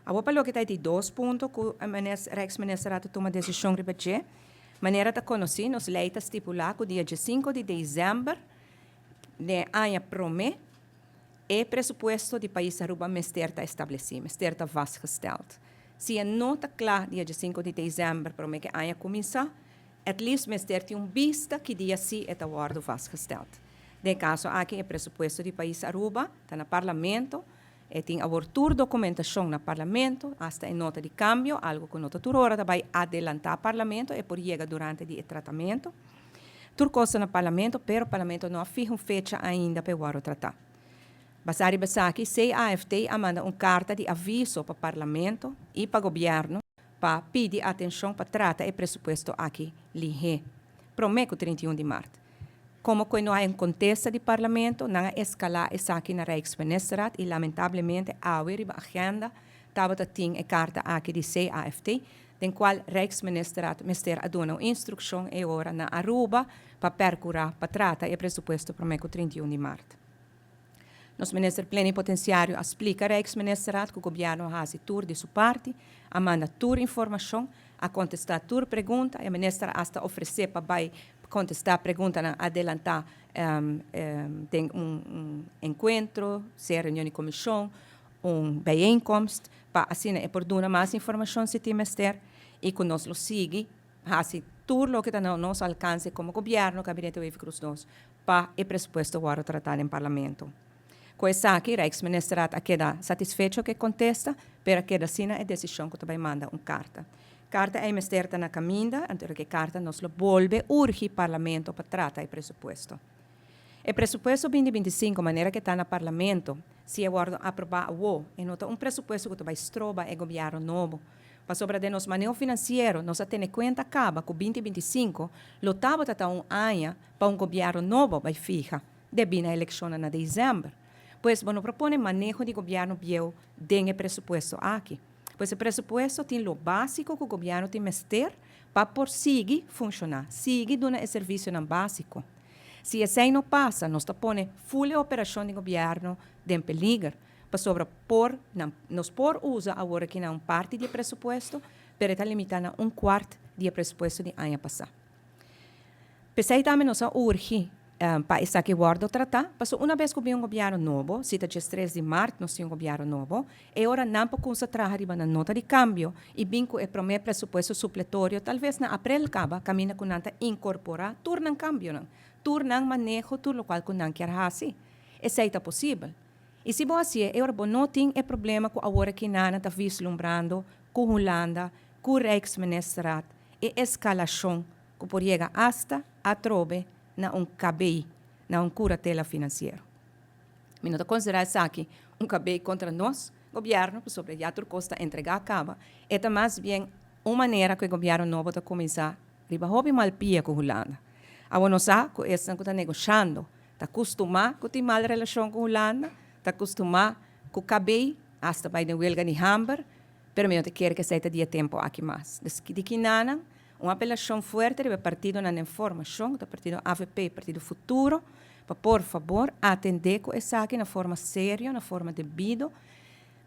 Awor pa loke ta e di dos punto ku Rijksminister a tuma desishon riba dje, manera ta konosí nos lei ta stipulá ku dia diesinku di desèmber den e aña promé e presupuesto di pais Aruba mester ta establesí, mester ta vastgesteld. Si e no ta kla dia diesinku di desèmber promé ku e aña kuminsá, at least mester tin un bista ki dia sí e ta wòrdu vastgesteld. Den e kaso aki e presupuesto di pais Aruba ta na Parlamento. E tin awor tur dokumentashon na Parlamento, asta e nota di kambio, algu ku no ta tur ora ta bai adelantá Parlamento, e por yega durante di e tratamentu. Tur kos ta na Parlamento, pero Parlamento no a fiha un fecha ainda pa e wòrdu tratá. Basá riba esaki, CAFT a manda un karta di aviso pa Parlamento i pa Gobièrnu pa pidi atenshon pa trata e presupuesto aki lihé, promé ku 31 di mart. Como cu no hay un contesta di Parlamento, nan a escala esaki na Rijksministerraad y lamentablemente awe riba agenda tabata tin e carta aki di CAFT, den cual Rijksministerraad mester a duna un instruccion e ora na Aruba pa percura pa trata e presupuesto prome cu 31 di maart. Nos Minister Plenipotenciario a splica Rijksministerraad cu Gobierno a haci tur di su parti, a manda tur informacion, a contesta tur pregunta, e Minister a hasta ofrece pa bay contesta preguntanan adelanta den un encuentro, sea reunion di comision, un bijeenkomst, pa asina e por duna mas informacion si tin mester y cu nos lo sigui haci tur loke ta na nos alcance como Gobierno, Gabinete Wever-Croes dos, pa e presupuesto wòrdu tratá den Parlamento. Ku esaki, Rijksministerraad a keda satisfecho ku e kontesta, pero a keda asina e desishon ku ta bai manda un karta. Karta ei mester ta na kaminda, anto ku e karta nos lo bolbe urgi Parlamento pa trata e presupuesto. E presupuesto binti 25 manera ku e ta na Parlamento, si e wòrdu aprobá awo, e no ta un presupuesto ku ta bai stroba e gobièrnu nobo. Pasobra den nos maneho finansiero nos a tene kuenta kaba ku binti 25 lo tabata ta un aña pa un gobièrnu nobo bai fiha debí na elekshonnan na desèmber. Pues bo no por pone maneho di gobièrnu bieu den e presupuesto aki. Pues e presupuesto tin lo básiko ku gobièrnu tin mester pa por sigui funshoná, sigui duna e servisionan básiko. Si esei no pasa, nos ta pone ful e operashon di gobièrnu den peliger, pasobra por nan nos por usa awor aki na un parti di e presupuesto, pero e ta limitá na un kuart di e presupuesto di aña pasá. P'esei tambe nos a urgi pa esaki wòrdu tratá, pasobra una bes ku bin un gobièrnu nobo, si ta 13 di mart nos tin un gobièrnu nobo, e ora nan por kumsa traha riba nan nota di kambio i bin ku e promé presupuesto supletorio talves na aprel kaba kaminda ku nan ta inkorporá tur nan kambionan, tur nan maneho, tur lokual ku nan kier hasi. Esei ta posibel. I si bo hasié, e ora bo no tin e problema ku awor aki nan ta vislumbrando ku Hulanda, ku Rijksministerraad, e eskalashon ku por yega asta atrobe na un kabei, na un kuratela finansiero. Mi no ta konsiderá esaki un kabei kontra nos gobièrnu, pasobra ya tur kos ta entregá kaba. E ta mas bien un manera ku e gobièrnu nobo ta kuminsá riba hopi mal pia ku Hulanda. Awor nos sa ku esnan ku ta negoshando ta kustumá ku tin mal relashon ku Hulanda, ta kustumá ku kabei, asta bai den welga di hamber, Pero mi no ta kere ku esei ta di e tempu aki mas. Dus di kinanan, un apelashon fuerte riba e partidonan den formashon, ku ta partido avp i partido Futuro, pa por fabor atendé ku esaki na forma serio, na forma debido,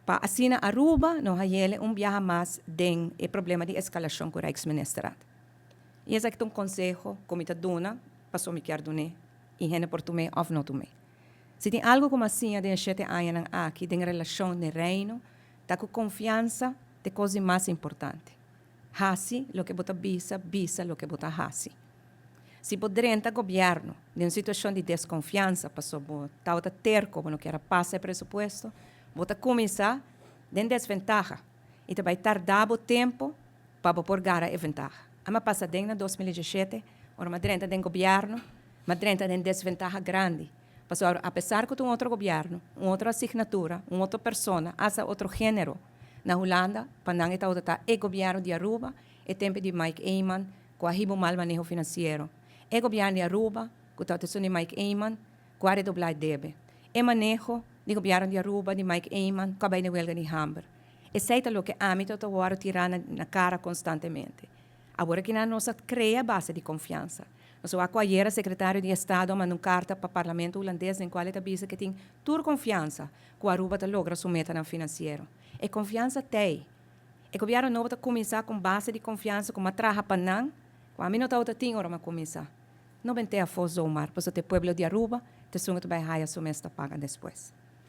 pa asina Aruba no hayele un biaha mas den e problema di eskalashon ku Rijksministerraad. I esaki ta un konseho ku mi ta duna pasobra mi kier dun'é i hende por tum'é òf no tum'é. Si tin algu ku mi a siña den e shete añanan aki den relashon den Reino, Ta ku konfiansa ta e kos di mas importante. Hasi loke bo ta bisa, bisa loke bo ta hasi. Si bo drenta gobièrnu den un situashon di deskonfiansa pasobra bo tabata terko, bo no kier a pasa e presupuesto, bo ta kuminsá den desventaha i ta bai tardá bo tempu pa bo por gara e ventaha. Ami a pasa den na 2017, ora mi a drenta den gobièrnu, mi a drenta den desventaha grandi. Pasobra apesar ku ta un otro gobièrnu, un otro asignatura, un otro persona, asta otro género, na Hulanda, pa nan e tabata ta e gobièrnu di Aruba, e tempu di Mike Eman, ku a hiba un mal maneho finansiero. E gobièrnu di Aruba, ku tabata esun di Mike Eman, ku a redoblá e debe. E maneho di gobièrnu di Aruba, di Mike Eman, ku a bai den welga di hamber. Esei ta loke ami tabata wòrdu tirá na kara konstantemente. Awor aki nan nos a krea base di konfiansa. Nos a wak ku ayera Sekretario di Estado a manda un karta pa Parlamento Hulandes den kual e ta bisa ku e tin tur konfiansa ku Aruba ta logra su metanan finansiero. E confiansa t'ey. E gobierno nobo ta cuminsa cu base di confiansa cu m'a traha pa nan, cu ami no tabata tin ora m'a cuminsa. No bent'e afo zomaar, pasobra e pueblo di Aruba, ta esun cu ta bay haya su mes ta paga despues.